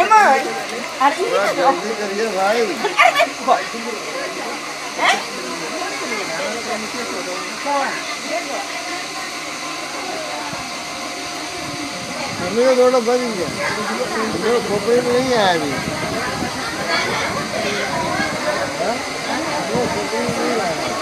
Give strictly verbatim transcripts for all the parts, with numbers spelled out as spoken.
ᱮᱢᱟᱹᱧ᱾ ᱟᱨ ᱤᱧ ᱫᱚ ᱡᱚᱞᱫᱤ ᱠᱟᱨᱤᱭᱮ ᱵᱷᱟᱭ᱾ ᱟᱨ ᱤᱧ ᱫᱚ ᱦᱮᱸ? हमें तो थोड़ा बच गया। हमें खोपड़ी में नहीं आया अभी। हाँ? हमें खोपड़ी में नहीं आया।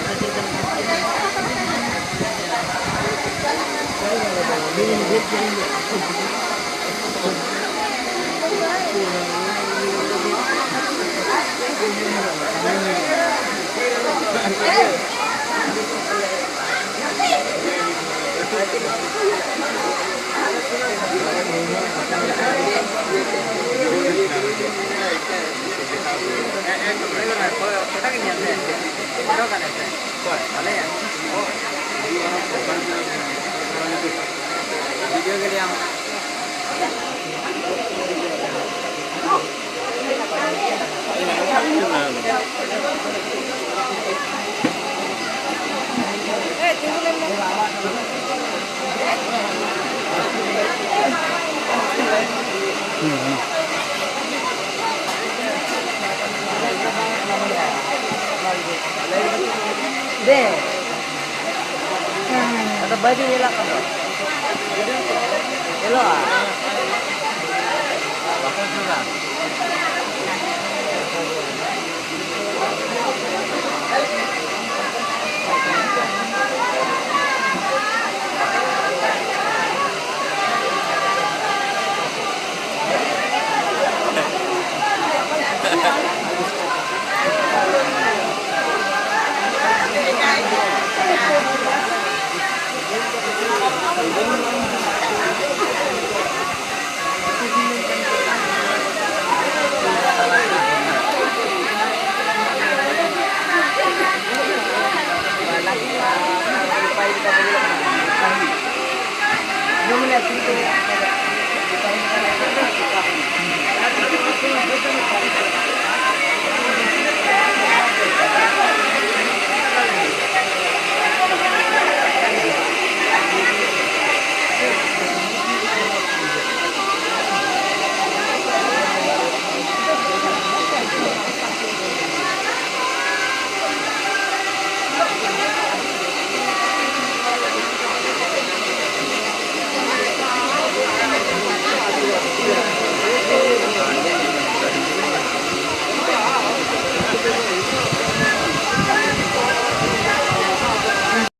ᱫᱮ᱾ ᱟᱫᱚ ᱵᱟᱹᱧ ᱧᱮᱞᱚᱜ ᱠᱟᱱᱟ᱾ ᱧᱮᱞᱚᱜᱼᱟ᱾